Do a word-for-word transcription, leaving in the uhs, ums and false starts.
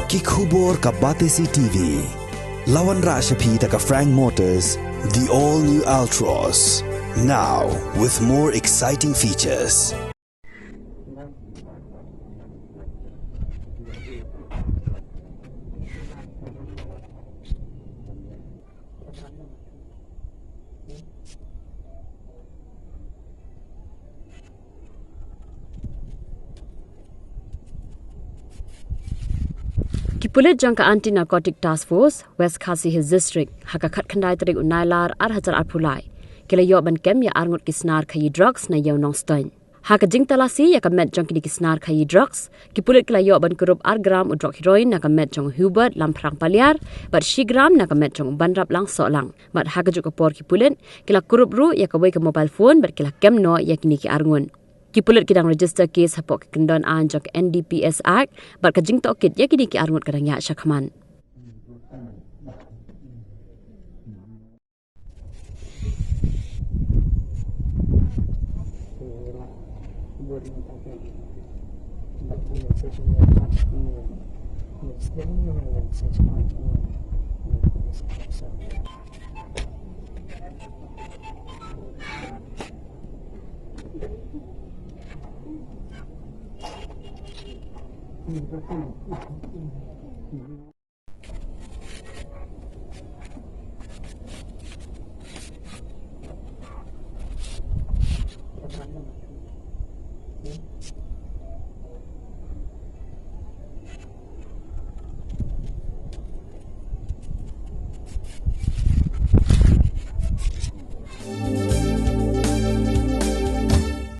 Ki khubor ka Batesi T V. La wanrah sha phi da ka Frank Motors, the all new Altroz. Now, with more exciting features. Ki pulit jong ka Anti Narcotic Task Force West Khasi Hills District, ha ka khatkhyndai tarik u Nailar ar hajar arphew lai, ki la ïoh ban kem ïa arngut ki snar khaïi drugs na Ïew Nongstoiñ. Ha ka jingtalasi ïa ka met jong kine ki snar khaïi drugs, ki pulit ki la ïoh ban kurup ar gram u drug heroin na ka met jong u Hubert Lamphrang Paliar, bad shi gram na ka met jong u Banrap Langsohlang. Bad ha kajuh ka por ki pulit ki la kurup ruh ïa kawei ka mobile phone bad ki la kem noh ïa kine ki arngut. Ki pulit ki dang register case hapoh ka kyndon aiñ jong ka N D P S Act bad ka jingtohkit ïa kine ki arngut ka dang ïaid shakhmat.